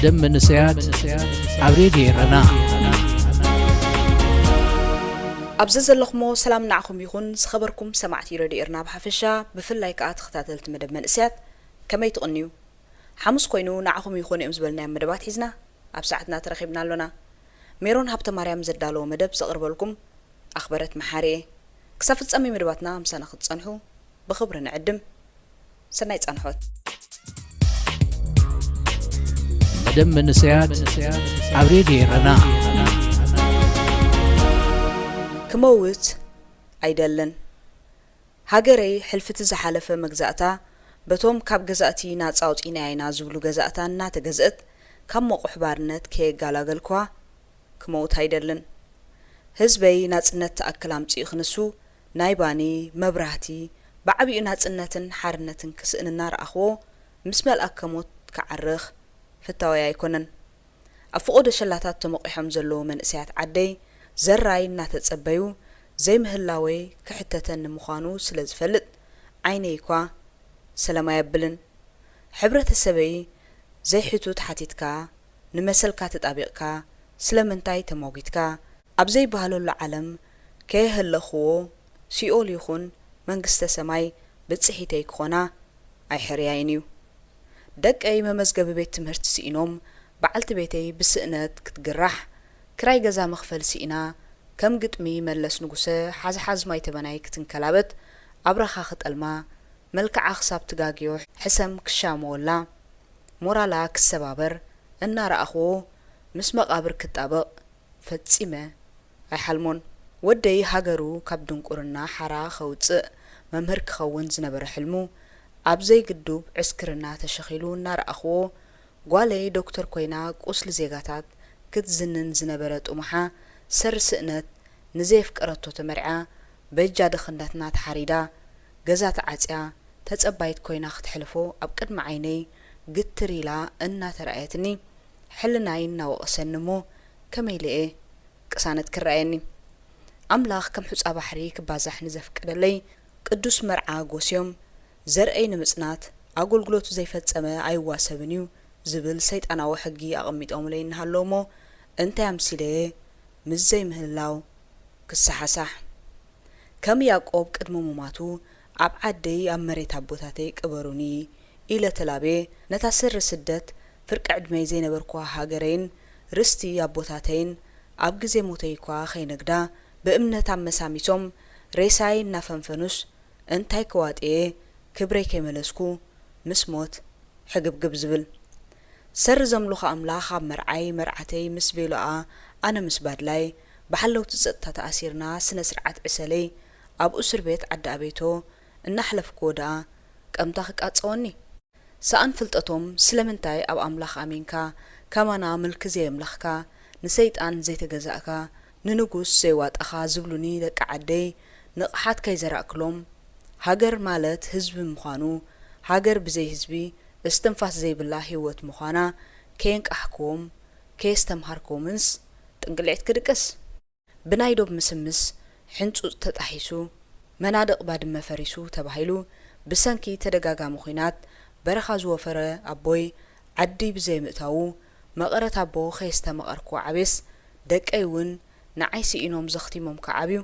ደም መንእሰያት ኣብ ሬድዮ ኤረና። ኣብዚ ዘለኹሞ ሰላም ንዓኹም ይኹን። ዝኸበርኩም ሰማዕቲ ረድዮ ኤርና ብሓፈሻ፣ ብፍላይ ከኣ ተኸታተልቲ መደብ መንእሰያት፣ ከመይ ትቕንዩ? ሓሙስ ኮይኑ ንዓኹም ይኹን እዮም ዝበልናዮም መደባት ሒዝና ኣብ ሰዓትና ተረኺብና ኣሎና። ሜሮን ሃብተማርያም ዘዳለዎ መደብ ዘቕርበልኩም ኣኽበረት መሓሪ እየ። ክሳብ ፍጻሜ መደባትና ምሳና ክትጸንሑ ብኽብሪ ንዕድም። ሰናይ ጻንሖት። መደብ መንእሰያት ኣብ ሬድዮ ኤረና። ክመውት ኣይደልን። ሃገረይ ሕልፊቲ ዝሓለፈ መግዛእታ በቶም ካብ ገዛእቲ ናጻ ኣውጺእናያ ኢና ዝብሉ ገዛእታ እናተገዝእት ካብ መቑሕ ባርነት ከየጋላገልኩዋ ክመውት ኣይደልን። ህዝበይ ናጽነት ትኣክል ኣምጺኡ ክንሱ ናይ ባኒ፣ መብራህቲ፣ ብዓቢኡ ናጽነትን ሓርነትን ክስእን እናረኣኽዎ ምስ መልኣከ ሞት ክዓርኽ ፍታወይ ኣይኮነን። ኣብ ፈቖዶ ሸላታት ተመቒሖም ዘለዉ መንእሰያት ዓደይ ዘራይ እናተጸበዩ ዘይምህላወይ ክሕተተኒ ምዃኑ ስለ ዝፈልጥ ዓይነይ እኳ ሰላም ኣየብልን። ሕብረተሰበይ ዘይሕቱት ሓቲትካ፣ ንመሰልካ ተጣቢቕካ፣ ስለምንታይ ተሟጒትካ? ኣብ ዘይበሃለሉ ዓለም ከየሀለኽዎ ሲኦል ይኹን መንግስተ ሰማይ ብጽሒተይ ክኾና ኣይሕርያይን እዩ። ደቀይ መመዝገቢ ቤት ትምህርቲ ስኢኖም በዓልቲ ቤተይ ብስእነት ክትግራሕ፣ ክራይ ገዛ መኽፈል ስኢና ከም ግጥሚ መለስ ንጉሰ ሓዝሓዝ ማይ ተበናይ ክትንከላበት ኣብራኻ ክጠልማ መልክዓ ክሳብ ትጋግዮ ሕሰም ክሻመወላ ሞራላ ክሰባበር እናረኣኽዎ ምስ መቓብር ክጣበቕ ፈጺመ ኣይሓልሞን። ወደይ ሃገሩ ካብ ድንቁርና ሓራ ከውጽእ መምህር ክኸውን ዝነበረ ሕልሙ ኣብ ዘይግዱብ ዕስክርና ተሸኺሉ እናረኣኽዎ ጓለይ ዶክተር ኮይና ቁስሊ ዜጋታት ክትዝንን ዝነበረ ጥሙሓ ሰሪ ስእነት ንዘየፍቀረቶ ተመርዕያ በጃ ድኽነትና ተሓሪዳ ገዛ ተዓጽያ ተጸባይት ኮይና ክትሕልፎ ኣብ ቅድሚ ዓይነይ ግትር ኢላ እናተራእየትኒ ሕልናይ እናወቐሰኒ እሞ ከመይ ኢለ እየ ቅሳነት ክረኣየኒ። ኣምላኽ ከም ሑጻ ባሕሪ ክባዛሕ ንዘፍቀደለይ ቅዱስ መርዓ ጎስዮም ዘርእይ ንምጽናት ኣገልግሎቱ ዘይፈጸመ ኣይዋሰብን እዩ ዝብል ሰይጣናዊ ሕጊ ኣቐሚጦምለይ እናሃለዉ እሞ እንታይ ኣምሲለ እየ ምስ ዘይምህላው ክሰሓሳሕ። ከም ያዕቆብ ቅድሚ ሙማቱ ኣብ ዓደይ ኣብ መሬት ኣቦታተይ ቅበሩኒ ኢለ ተላብየ ነታ ስሪ ስደት ፍርቂ ዕድመይ ዘይነበርኩዋ ሃገረይን ርስቲ ኣቦታተይን ኣብ ግዜ ሞተይ እኳ ከይነግዳ ብእምነት ኣመሳሚሶም ሬሳይ እናፈንፈኑስ እንታይ ክዋጥየ ክብረይ ከይመለስኩ ምስ ሞት ሕግብግብ ዝብል ሰሪ ዘምልኾ ኣምላኽ ኣብ መርዓይ መርዓተይ ምስ ቬሎኣ ኣነ ምስ ባድላይ ብሓለውቲ ጸጥታ ተኣሲርና ስነ ስርዓት ዕሰለይ ኣብኡ እስር ቤት ዓዲ ኣቤቶ እናሕለፍክዎ ደኣ ቀምታ ክቃጸወኒ። ሰኣን ፍልጠቶም ስለምንታይ ኣብ ኣምላኽ ኣሚንካ ከማና ምልኪ ዘየምለኽካ ንሰይጣን ዘይተገዛእካ ንንጉስ ዘይዋጣኻ ዝብሉኒ ደቂ ዓደይ ንቕሓት ከይዘራእክሎም ሃገር ማለት ህዝቢ ምዃኑ ሃገር ብዘይ ህዝቢ እስትንፋስ ዘይብላ ህይወት ምዃና ከየንቃሕክዎም ከየስተምሃርክዎምንስ ጥንቅልዒት ክድቅስ። ብናይ ዶብ ምስምስ ሕንጹጽ ተጣሒሱ መናድቕ ባድመ ፈሪሱ ተባሂሉ ብሰንኪ ተደጋጋሚ ኹናት በረኻ ዝወፈረ ኣቦይ ዓዲ ብዘይምእታዉ መቐረት ኣቦ ከየስተማቐርኩ ዓቤስ ደቀይ እውን ንዓይ ስኢኖም ዘኽቲሞም ክዓብዩ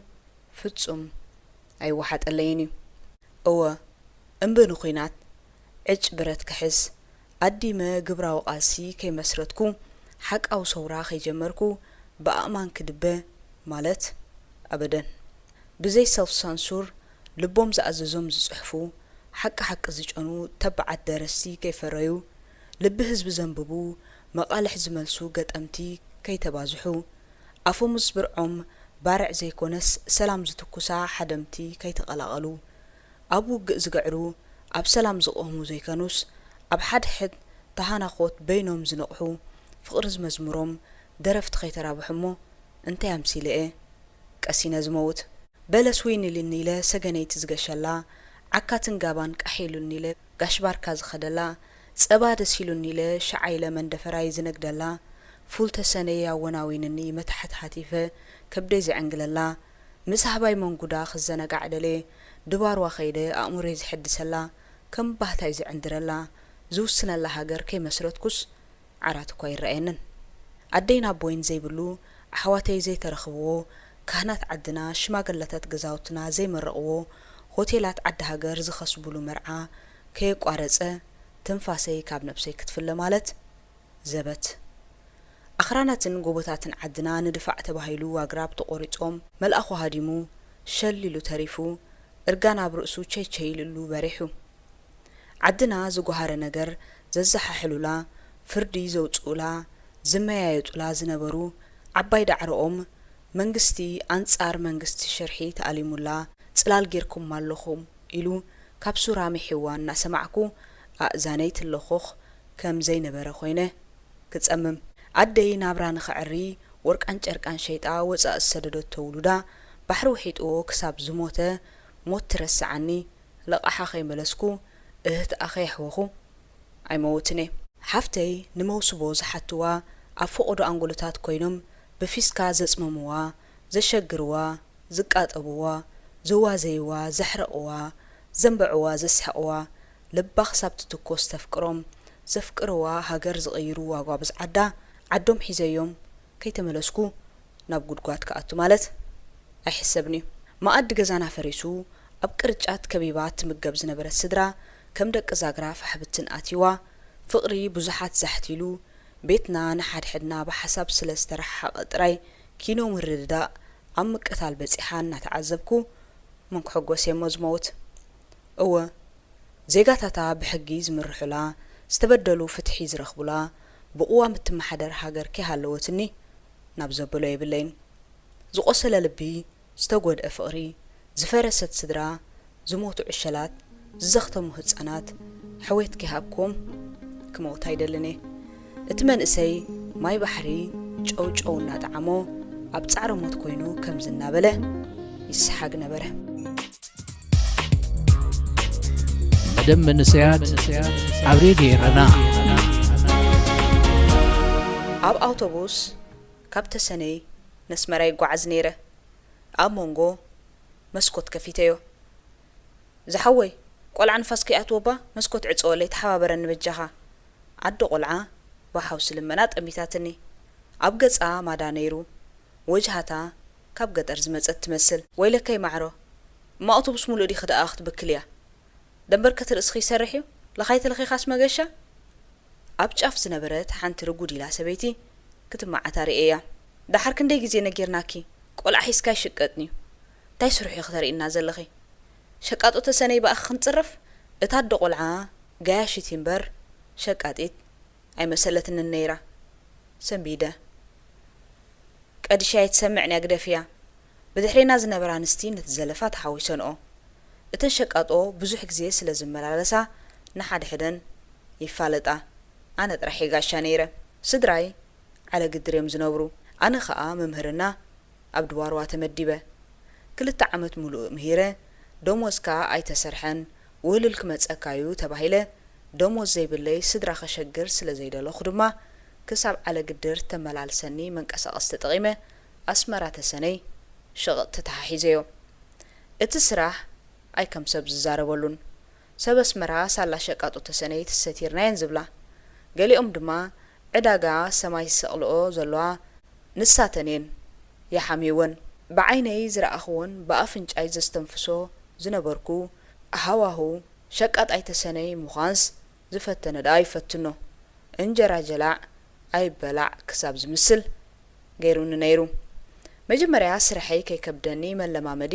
ፍጹም ኣይወሓጠለይን እዩ። እወ እምቢ ንኹናት ዕጭ ብረት ክሕዝ ኣዲመ ግብራዊ ቃልሲ ከይመስረትኩ ሓቃዊ ሰውራ ከይጀመርኩ ብኣእማን ክድበ ማለት ኣበደን። ብዘይ ሰልፍ ሳንሱር ልቦም ዝኣዘዞም ዝጽሕፉ ሓቂ ሓቂ ዝጨኑ ተባዓት ደረስቲ ከይፈረዩ ልቢ ህዝቢ ዘንብቡ መቓልሕ ዝመልሱ ገጠምቲ ከይተባዝሑ ኣፈሙዝ ብርዖም ባርዕ ዘይኮነስ ሰላም ዝትኩሳ ሓደምቲ ከይተቐላቐሉ ኣብ ውግእ ዝግዕሩ ኣብ ሰላም ዝቐህሙ ዘይከኑስ ኣብ ሓድሕድ ተሃናኾት በይኖም ዝነቕሑ ፍቕሪ ዝመዝምሮም ደረፍቲ ከይተራብሑ እሞ እንታይ ኣምሲለ እየ ቀሲነ ዝመውት። በለስ ዊን ኢልኒ ኢለ ሰገነይቲ ዝገሸላ ዓካትን ጋባን ቃሕ ኢሉኒ ኢለ ጋሽ ባርካ ዝኸደላ ጸባ ደስ ኢሉኒ ኢለ ሸዓ ኢለ መንደፈራይ ዝነግደላ ፉል ተሰነየ ኣወናዊንኒ መታሕት ሃቲፈ ከብደይ ዘዕንግለላ ምስ ኣህባይ መንጉዳ ክዘናጋዕ ደልየ ድባርዋ ከይደ ኣእምሮይ ዝሕድሰላ ከም ባህታይ ዝዕንድረላ ዝውስነላ ሃገር ከይመስረትኩስ ዓራት እኳ ኣይረኣየንን። ኣደይን ኣቦይን ዘይብሉ፣ ኣሕዋተይ ዘይተረኽብዎ፣ ካህናት ዓድና፣ ሽማግለታት ገዛውትና ዘይመረቕዎ፣ ሆቴላት ዓዲ ሃገር ዝኸስቡሉ መርዓ ከየቋረጸ ትንፋሰይ ካብ ነብሰይ ክትፍለ ማለት ዘበት። ኣኽራናትን ጎቦታትን ዓድና ንድፋዕ ተባሂሉ ኣግራብ ተቖሪጾም፣ መልኣኹ ሃዲሙ፣ ሸል ኢሉ ተሪፉ፣ እርጋን ኣብ ርእሱ ቸይቸይ ኢሉሉ በሪሑ። ዓድና ዝጓሃረ ነገር ዘዘሓሕሉላ፣ ፍርዲ ዘውጽኡላ፣ ዝመያየጡላ ዝነበሩ ዓባይ ዳዕሮኦም፣ መንግስቲ ኣንጻር መንግስቲ ሽርሒ ተኣሊሙላ፣ ጽላል ጌርኩም ኣለኹም ኢሉ ካብ ሱራ ምሒዋ እናሰማዕኩ፣ ኣእዛነይ ትለኾኽ ከም ዘይነበረ ኮይነ ክጸምም። ኣደይ ናብራ ንኸዕሪ ወርቃን ጨርቃን ሸይጣ ወጻኢ ዝሰደደቶ ውሉዳ ባሕሪ ውሒጥዎ ክሳብ ዝሞተ፣ ሞት ትረስዓኒ፣ ለቓሓ ከይመለስኩ እህትኣ ከየሕወኹ ኣይመውትን እየ። ሓፍተይ ንመውስቦ ዝሓትዋ ኣብ ፈቐዶ ኣንጎሎታት ኮይኖም ብፊስካ ዘጽመምዋ፣ ዘሸግርዋ፣ ዝቃጠብዋ፣ ዘዋዘይዋ፣ ዘሕረቕዋ፣ ዘንበዕዋ፣ ዘስሕቕዋ፣ ልባ ክሳብ ትትኮስ ተፍቅሮም፣ ዘፍቅርዋ ሃገር ዝቕይሩ ዋጓብዝ ዓዳ ዓዶም ሒዘዮም ከይተመለስኩ ናብ ጉድጓድ ክኣቱ ማለት ኣይሕሰብን እዩ። መኣዲ ገዛና ፈሪሱ ኣብ ቅርጫት ከቢባ ትምገብ ዝነበረት ስድራ ከም ደቂ ዛግራ ፋሕ ብትን ኣትይዋ፣ ፍቕሪ ብዙሓት ዛሕት ኢሉ፣ ቤትና ንሓድሕድና ብሓሳብ ስለ ዝተረሓሓቐ ጥራይ ኪኖ ምርድዳእ ኣብ ምቅታል በጺሓ እናተዓዘብኩ፣ መን ክሕጎስ እየ እሞ ዝመውት? እወ፣ ዜጋታታ ብሕጊ ዝምርሑላ፣ ዝተበደሉ ፍትሒ ዝረኽቡላ፣ ብቕዋም እትመሓደር ሃገር ከይሃለወትኒ ናብ ዘብሎ የብለይን። ዝቖሰለ ልቢ፣ ዝተጎድአ ፍቕሪ፣ ዝፈረሰት ስድራ፣ ዝሞቱ ዕሸላት፣ ዝዘኽተሙ ህጻናት፣ ሕውየት ከይሃብክዎም ክመውት ኣይደልን እየ። እቲ መንእሰይ ማይ ባሕሪ ጨው ጨው እናጠዓሞ ኣብ ጻዕረ ሞት ኮይኑ ከምዚ እናበለ ይሰሓግ ነበረ። መደብ መንእሰያት ኣብ ሬድዮ ኤረና። ኣብ ኣውቶቡስ ካብ ተሰነይ ነስመራ ይጓዓዝ ነይረ። ኣብ መንጎ መስኮት ከፊተዮ። ዝሓወይ፣ ቆልዓ ንፋስ ከይኣትዎ እባ መስኮት ዕጸወለይ፣ ተሓባበረኒ በጃኻ። ኣደ ቆልዓ ብሓውሲ ልመና ጠሚታትኒ። ኣብ ገጻ ማዳ ነይሩ። ወጅሃታ ካብ ገጠር ዝመጸት ትመስል። ወይለከይ ማዕሮ፣ እማ ኣውቶቡስ ሙሉእ ዲኺ ደኣ ክትብክልያ? ደንበርከት ርእስኺ ይሰርሕ እዩ፣ ለኻይ ተለኺኻስ መገሻ? ኣብ ጫፍ ዝነበረት ሓንቲ ርጉድ ኢላ ሰበይቲ ክትመዓታ ርእየያ። ደሓር ክንደይ ግዜ ነጊርናኪ ቆልዓ ሒዝካ ኣይሽቀጥን እዩ። እንታይ ስርሑ ኢኺ ተርእይና ዘለኺ? ሸቃጦ ተሰነይ ብኣኺ ክንጽረፍ? እታ ኣደ ቆልዓ ገያሺት እምበር ሸቃጢት ኣይመሰለትንን ነይራ። ሰንቢደ። ቀዲሻ ኣይትሰምዕን እያ ግደፍያ። ብድሕሬና ዝነበራ ኣንስቲ ነቲ ዘለፋ ተሓዊሰንኦ። እተን ሸቃጦ ብዙሕ ግዜ ስለ ዝመላለሳ ንሓድሕደን ይፋለጣ። ኣነ ጥራሕ እየ ጋሻ ነይረ። ስድራይ ዓለ ግድር እዮም ዝነብሩ። ኣነ ኸኣ መምህርና ኣብ ድዋርዋ ተመዲበ። ክልተ ዓመት ሙሉእ ምሂረ፣ ደሞዝ ከኣ ኣይተሰርሐን፣ ውህልል ክመጸካ እዩ ተባሂለ፣ ደሞዝ ዘይብለይ ስድራ ከሸግር ስለ ዘይደለኹ ድማ ክሳብ ዓለ ግድር ተመላልሰኒ መንቀሳቐሲ ተጠቒመ ኣስመራ ተሰነይ ሸቐጥ ተተሓሒዘዮ። እቲ ስራሕ ኣይ ከም ሰብ ዝዛረበሉን። ሰብ ኣስመራ ሳላ ሸቃጦ ተሰነይ ተሰቲርና እየን ዝብላ። ገሊኦም ድማ ዕዳጋ ሰማይ ዝሰቕልኦ ዘለዋ ንሳተን እየን የሓምይወን። ብዓይነይ ዝረኣኽዎን ብኣፍንጫይ ዘስተንፍሶ ዝነበርኩ ሃዋሁ ሸቃጣይ ተሰነይ ምዃንስ ዝፈተነ ደኣ ይፈትኖ። እንጀራ ጀላዕ ኣይበላዕ ክሳብ ዝምስል ገይሩኒ ነይሩ። መጀመርያ ስርሐይ ከይከብደኒ መለማመዲ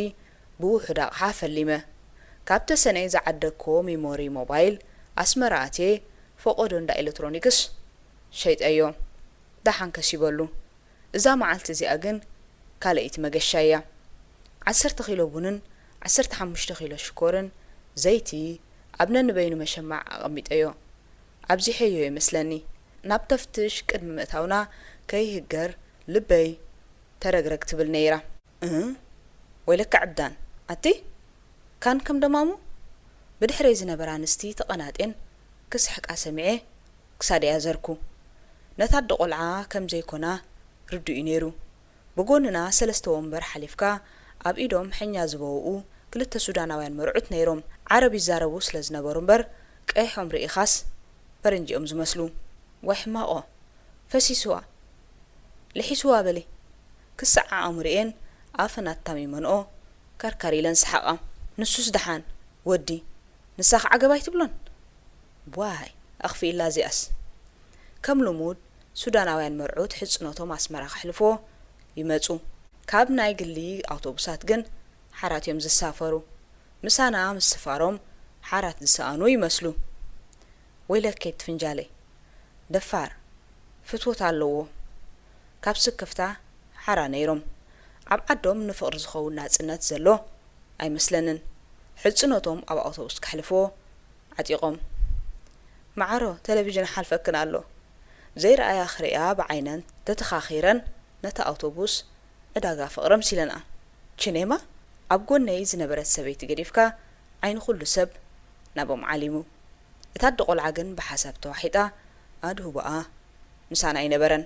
ብውሑድ ኣቕሓ ፈሊመ። ካብ ተሰነይ ዝዓደግክዎ ሚሞሪ ሞባይል ኣስመራ ኣትየ ፈቐዶ እንዳ ኤለትሮኒክስ ሸይጠዮ። ደሓን ከሲበሉ። እዛ መዓልቲ እዚኣ ግን ካልኣይቲ መገሻይ እያ። ዓሰርተ ኪሎ ቡንን ዓሰርተ ሓሙሽተ ኪሎ ሽኮርን ዘይቲ ኣብ ነንበይኑ መሸማዕ ኣቐሚጠዮ። ኣብዚሐዮ ይመስለኒ። ናብ ተፍትሽ ቅድሚ ምእታውና ከይህገር ልበይ ተረግረግ ትብል ነይራ። እ ወይለካ ዕብዳን ኣቲ ካን ከም ደማሙ ብድሕረይ ዝነበራ ኣንስቲ ተቐናጤን ክስሕቃ ሰሚዐ ክሳደይ ኣዘርኩ። ነታ ኣደ ቆልዓ ከም ዘይኮና ርዱእ እዩ ነይሩ። ብጎንና ሰለስተ ወንበር ሓሊፍካ ኣብ ኢዶም ሕኛ ዝበውኡ ክልተ ሱዳናውያን መርዑት ነይሮም። ዓረብ ይዛረቡ ስለ ዝነበሩ እምበር ቀይሖም ርኢኻስ ፈረንጂ እዮም ዝመስሉ። ወይ ሕማቖ፣ ፈሲስዋ፣ ልሒስዋ በሊ። ክሳዕ ኣእምሮኤን ኣፈን ኣታሚመንኦ ከርካር ኢለን ሰሓቓ። ንሱስ ደሓን፣ ወዲ፣ ንሳ ከዓ ገብ ኣይትብሎን። ዋይ፣ ኣኽፊእላ እዚኣስ። ከም ልሙድ ሱዳናውያን መርዑት ሕጽኖቶም ኣስመራ ከሕልፍዎ ይመጹ። ካብ ናይ ግሊ ኣውቶቡሳት ግን ሓራት እዮም ዝሳፈሩ። ምሳና ምስፋሮም ሓራት ዝሰኣኑ ይመስሉ። ወይለከይ ትፍንጃለይ፣ ደፋር፣ ፍትወት ኣለዎ። ካብ ስክፍታ ሓራ ነይሮም። ኣብ ዓዶም ንፍቕሪ ዝኸውን ናጽነት ዘሎ ኣይመስለንን። ሕጽኖቶም ኣብ ኣውቶቡስ ከሕልፍዎ ዓጢቖም። መዓሮ፣ ቴሌቪዥን ሓልፈክን ኣሎ። ዘይረኣያ ክርእያ ብዓይነን ተተኻኺረን ነታ ኣውቶቡስ ዕዳጋ ፍቕሪ ኣምሲለንኣ። ቺኔማ፣ ኣብ ጎነይ ዝነበረት ሰበይቲ ገዲፍካ ዓይኒ ኩሉ ሰብ ናቦም ዓሊሙ። እታ ኣደ ቆልዓ ግን ብሓሳብ ተዋሒጣ ኣድህቦኣ ምሳና ኣይነበረን።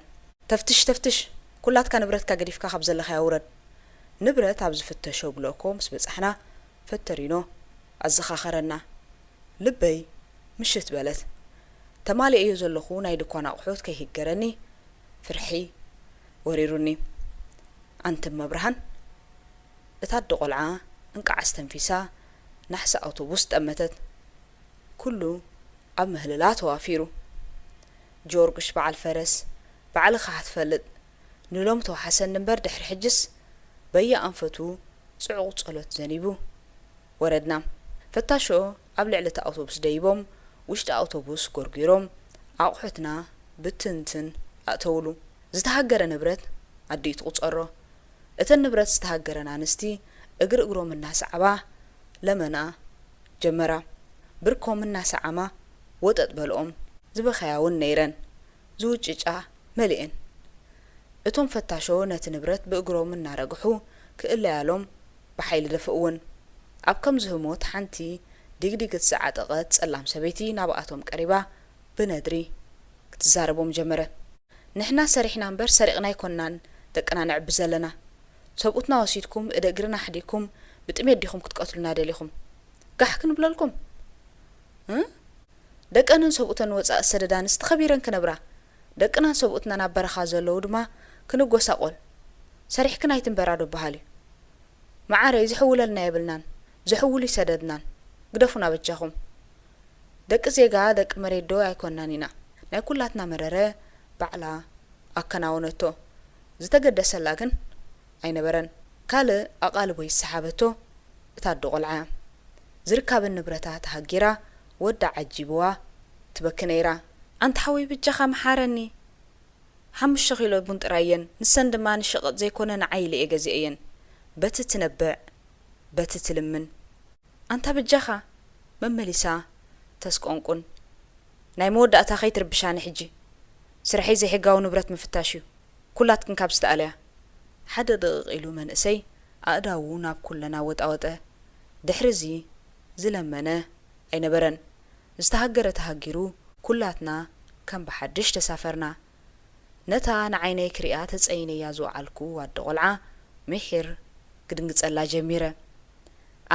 ተፍትሽ፣ ተፍትሽ፣ ኩላትካ ንብረትካ ገዲፍካ ካብ ዘለኻያ ውረድ። ንብረት ኣብ ዝፍተሾ ብሎኮ ምስ በጻሕና ፈተሪኖ ኣዘኻኸረና። ልበይ ምሽት በለት። ተማሊኤዮ ዘለኹ ናይ ድኳን ኣቑሑት ከይህገረኒ ፍርሒ ወሪሩኒ። ኣንትም መብርሃን፣ እታ ኣደ ቆልዓ እንቃዕ ኣስተንፊሳ ናሕሲ ኣውቶቡስ ጠመተት። ኩሉ ኣብ ምህልላ ተዋፊሩ። ጆርግሽ በዓል ፈረስ፣ ባዕልኻ ክትፈልጥ፣ ንሎም ተዋሓሰኒ እምበር ድሕሪ ሕጅስ በየኣንፈቱ ጽዑቕ ጸሎት ዘኒቡ። ወረድና። ፈታሾ ኣብ ልዕሊ እቲ ኣውቶቡስ ደይቦም፣ ውሽጢ ኣውቶቡስ ጎርጒሮም፣ ኣቑሑትና ብትንትን ኣእተውሉ። ዝተሃገረ ንብረት ኣዲኡ ትቑጸሮ። እተን ንብረት ዝተሃገረን ኣንስቲ እግሪ እግሮም እናሰዓባ ለመና ጀመራ። ብርኮም እናሰዓማ ወጠጥ በልኦም። ዝበኸያ እውን ነይረን። ዝውጭጫ መሊኤን። እቶም ፈታሾ ነቲ ንብረት ብእግሮም እናረግሑ ክእለያሎም ብሓይሊ ደፍእወን። ኣብ ከምዚ ህሞት ሓንቲ ዲግዲግት ዝዓጠቐት ጸላም ሰበይቲ ናብኣቶም ቀሪባ ብነድሪ ክትዛረቦም ጀመረ። ንሕና ሰሪሕና እምበር ሰሪቕና ኣይኮንናን ደቅና ነዕቢ ዘለና። ሰብኡትና ወሲድኩም እደ እግርና ኣሕዲግኩም ብጥሜት ዲኹም ክትቀትሉና ደሊኹም? ጋሕ ክንብለልኩም? እ? ደቀንን ሰብኡተን ወጻኢ ዝሰደዳ ኣንስቲ ከቢረን ክነብራ፣ ደቅናን ሰብኡትናን ኣብ በረኻ ዘለዉ ድማ ክንጎሳቖል፣ ሰሪሕክን ኣይትንበራ ዶ በሃል እዩ። መዓረይ፣ ዝሕውለልና የብልናን፣ ዝሕውል ይሰደድናን። ግደፉና በጃኹም። ደቂ ዜጋ፣ ደቂ መሬት ዶ ኣይኮንናን ኢና? ናይ ኩላትና መረረ ባዕላ ኣከናወነቶ። ዝተገደሰላ ግን ኣይነበረን። ካልእ ኣቓልቦ ይሰሓበቶ እታ ኣደ ቆልዓ። ዝርካበን ንብረታ ተሃጊራ ወዳ ዓጂብዋ ትበኪ ነይራ። ኣንታ ሓወይ በጃኻ መሓረኒ። ሓሙሽተ ኪሎ ቡን ጥራይ እየን። ንሰን ድማ ንሸቐጥ ዘይኮነ ንዓይ ኢለ እየ ገዚኤየን። በቲ ትነብዕ፣ በቲ ትልምን። ኣንታ በጃኻ መመሊሳ ተስቆንቁን። ናይ መወዳእታ ከይትርብሻኒ ሕጂ። ስርሐይ ዘይሕጋዊ ንብረት ምፍታሽ እዩ። ኩላትክን ካብ ዝተኣለያ። ሓደ ድቕቕ ኢሉ መንእሰይ ኣእዳዉ ናብ ኩለን ኣወጣወጠ። ድሕሪ እዚ ዝለመነ ኣይነበረን። ዝተሃገረ ተሃጊሩ ኩላትና ከም ብሓድሽ ተሳፈርና። ነታ ንዓይነይ ክሪኣ ተጸይነያ ዝወዓልኩ ኣደ ቆልዓ ምሒር ክድንግጸላ ጀሚረ።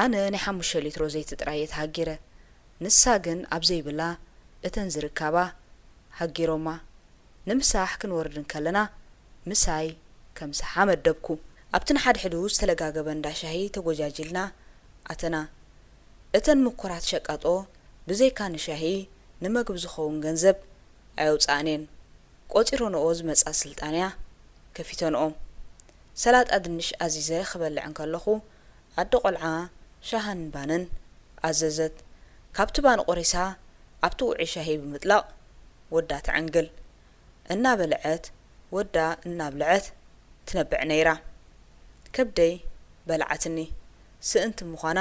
ኣነ ናይ ሓሙሽተ ሊትሮ ዘይቲ ጥራይ እየ ተሃጊረ። ንሳ ግን ኣብ ዘይብላ እተን ዝርካባ ሃጊሮማ። ንምሳሕ ክንወርድ እንከለና ምሳይ ከምስሓ መደብኩ። ኣብቲ ንሓድሕዱ ዝተለጋገበ እንዳ ሻሂ ተጎጃጂልና ኣተና። እተን ምኩራት ሸቃጦ ብዘይካ ንሻሂ ንመግቢ ዝኸውን ገንዘብ ኣየውጽኣን እየን። ቆጺረንኦ ዝመጻ ስልጣንያ ከፊተንኦ። ሰላጣ ድንሽ ኣዚዘ ክበልዕ እንከለኹ ኣደ ቆልዓ ሻህን ባንን ኣዘዘት። ካብቲ ባን ቆሪሳ ኣብቲ ውዑይ ሻሂ ብምጥላቕ ወዳ ተዐንግል። እናበልዐት ወዳ እናብልዐት ትነብዕ ነይራ። ከብደይ በልዓትኒ። ስእንቲ ምዃና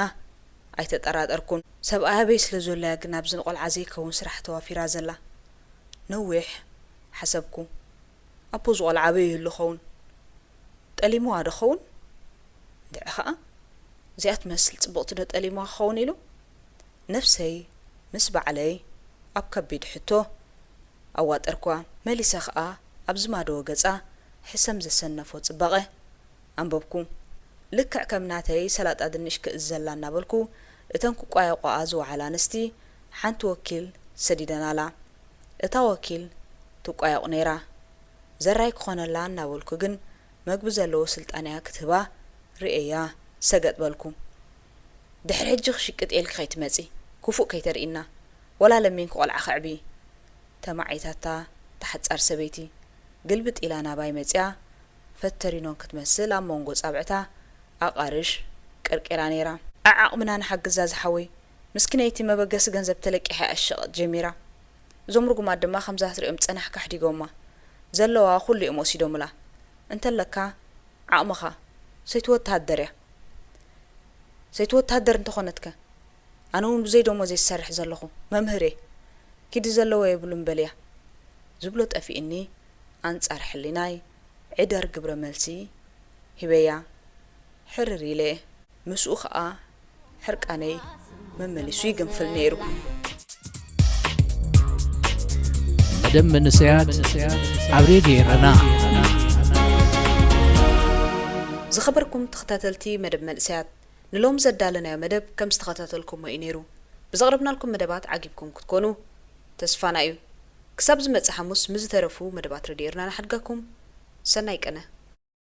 ኣይተጠራጠርኩን። ሰብኣይ ኣበይ ስለ ዘሎ እያ ግን ኣብዚ ንቆልዓ ዘይከውን ስራሕ ተዋፊራ ዘላ? ነዊሕ ሓሰብኩ። ኣቦ ዝቆልዓ ኣበይ ይህሉ ኸውን? ጠሊምዋ ዶ ኸውን? እንድዒ ኸኣ እዚኣ ትመስል ጽብቕቲ ዶ ጠሊምዋ ክኸውን ኢሉ ነፍሰይ ምስ ባዕለይ ኣብ ከቢድ ሕቶ ኣዋጠርኩዋ። መሊሰ ኸኣ ኣብ ዝማዶ ገጻ ሕሰም ዘሰነፎ ጽባቐ ኣንበብኩ። ልክዕ ከም ናተይ ሰላጣ ድንሽ ክእዝዘላ እናበልኩ እተን ክቋየቋኣ ዝወዓላ ኣንስቲ ሓንቲ ወኪል ሰዲደናላ። እታ ወኪል ትቋየቑ ነይራ። ዘራይ ክኾነላ እናበልኩ ግን መግቢ ዘለዎ ስልጣንያ ክትህባ ርእየያ ሰገጥ በልኩ። ድሕሪ ሕጂ ክሽቅጥ ኢልኪ ከይትመጺ፣ ክፉእ ከይተርእይና፣ ወላ ለሚንኪ ቆልዓ ከዕቢ። ተማዒታታ እታ ሓጻር ሰበይቲ ግልብጥ ኢላ ናባይ መጺኣ ፈተሪኖን ክትመስል ኣብ መንጎ ጻብዕታ ኣቓርሽ ቀርቂራ ነይራ። ኣዓቕምና ንሓግዛ ዝሓወይ፣ ምስኪነይቲ መበገሲ ገንዘብ ተለቂሓ እያ እሸቐጥ ጀሚራ። እዞም ርጉማት ድማ ከምዛ ትሪኦም ጸናሕካ ኣሕዲጎማ። ዘለዋ ኩሉ እዮም ወሲዶምላ። እንተለካ ዓቕምኻ፣ ሰይቲ ወተሃደር እያ። ሰይቲ ወተሃደር እንተኾነትከ? ኣነ እውን ብዘይ ደሞዝ እየ ዝሰርሕ ዘለኹ፣ መምህር እየ። ኪዲ ዘለዎ የብሉን በልያ። ዝብሎ ጠፊእኒ፣ ኣንጻር ሕሊናይ ዕደር ግብረ መልሲ ሂበያ። ሕርር ኢለ፣ ምስኡ ኸኣ ሕርቃነይ መመሊሱ ይግንፍል ነይሩ። መደብ መንእሰያት ኣብ ሬድዮ ኤረና። ዝኸበርኩም ተኸታተልቲ መደብ መንእሰያት፣ ንሎም ዘዳለናዮ መደብ ከም ዝተኸታተልኩሞ እዩ ነይሩ። ብዘቕረብናልኩም መደባት ዓጊብኩም ክትኮኑ ተስፋና እዩ። ክሳብ ዝመጽእ ሓሙስ ምስ ዝተረፉ መደባት ሬድዮ ኤረና ንሓድጋኩም። ሰናይ ቀነ።